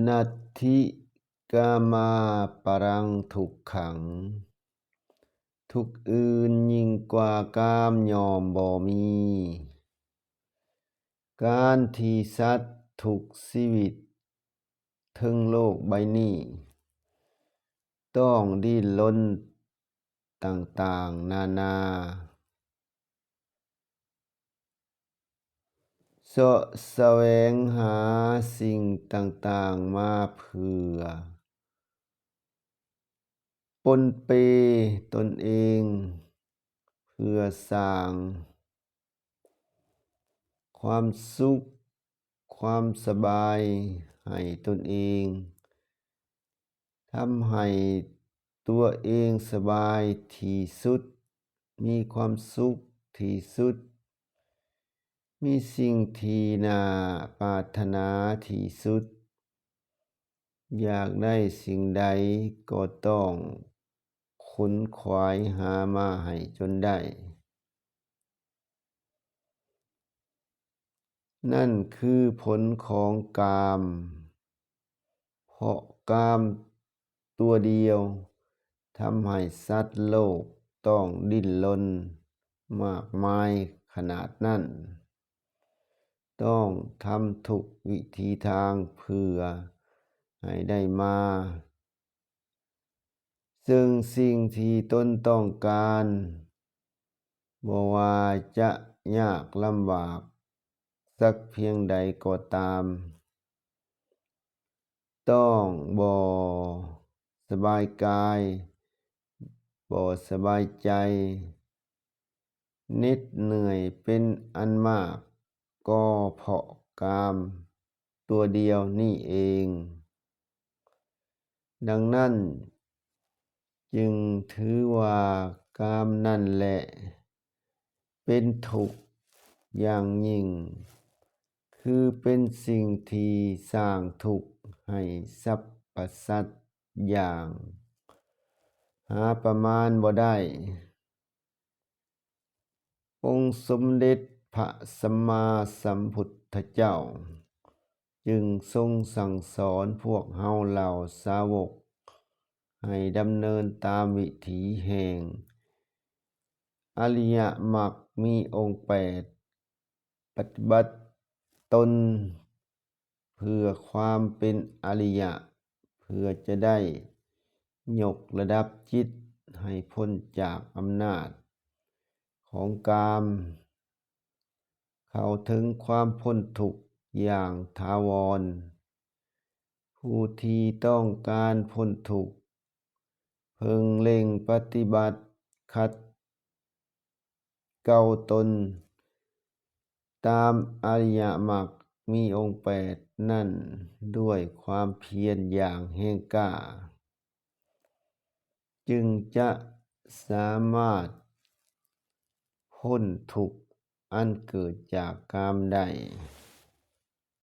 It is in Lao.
ນັດຖິກາມາປະລັງທຸກຂັງ ທຸກອື່ນຍິ່ງກວ່າກາມຍ່ອມບໍ່ມີ. ການທີ່ສັດທຸກຊີວິດເທິງໂລກໃບນີ້ ຕ້ອງດີ້ນລົນຕ່າງໆນານາ ເສາະສະແຫວງຫາສິ່ງຕ່າງໆມາເພື່ອປົນເປຕົນເອງ, ເພື່ອສ້າງຄວາມສຸກ, ຄວາມສະບາຍໃຫ້ຕົນເອງ, ທຳໃຫ້ຕົວເອງສະບາຍທີ່ສຸດ, ມີຄວາມສຸກທີ່ສຸດ, ມີສິ່ງທີ່ໜ້າປາດຖະໜາທີ່ສຸດ. ຢາກໄດ້ສິ່ງໃດກໍຕ້ອງຂົນຂວາຍຫາມາໃຫ້ຈົນໄດ້. ນັ້ນຄືຜົນຂອງກາມ, ເພາະກາມຕົວດຽວທຳໃຫ້ສັດໂລກຕ້ອງດີ້ນລົນມາກມາຍຂະໜາດນັ້ນ, ຕ້ອງທຳທຸກວິທີທາງເພື່ອໃຫ້ໄດ້ມາ ເຊິ່ງສິ່ງທີ່ຕົນຕ້ອງການ, ບໍ່ວ່າຈະຍາກລຳບາກສັກພຽງໃດກໍຕາມ, ຕ້ອງບໍ່ສະບາຍກາຍ, ບໍ່ສະບາຍໃຈ, ເໜັດເມື່ອຍເປັນອັນມາກ ກໍເພາະກາມຕົວດຽວນີ້ເອງ. ດັ່ງນັ້ນຈຶ່ງຖືວ່າກາມນັ້ນແຫຼະເປັນທຸກຢ່າງຍິ່ງ, ຄືເປັນສິ່ງທີ່ສ້າງທຸກໃຫ້ສັບພະສັດຢ່າງຫາປະມານບໍ່ໄດ້. ອົງສົມເດັດພະສຳມາສຳພຸດທະເຈົ້າຈຶ່ງຊົງສັ່ງສອນພວກເຮົາເຫຼົ່າສາວົກໃຫ້ດຳເນີນຕາມວິຖີແຫ່ງອະລິຍະມັກມີອົງແປດ, ປະຕິບັດຕົນ ເພື່ອຄວາມເປັນອະລິຍະ, ເພື່ອຈະໄດ້ຍົກລະດັບຈິດໃຫ້ພົ້ນຈາກອຳນາດຂອງກາມ, ເຂົ້າເຖິງຄວາມພົ້ນທຸກຢ່າງຖາວອນ. ຜູ້ທີ່ຕ້ອງການພົ້ນທຸກ ເພິ່ງເລັ່ງປະຕິບັດຂັດ ເກົາຕົນຕາມອະລິຍະມັກມີອົງແປດນັ້ນດ້ວຍຄວາມພຽນຢ່າງແຮງກ້າ, ຈຶ່ງຈະສາມາດພົ້ນທຸກອັນເກີດຈາກກາມໄດ້.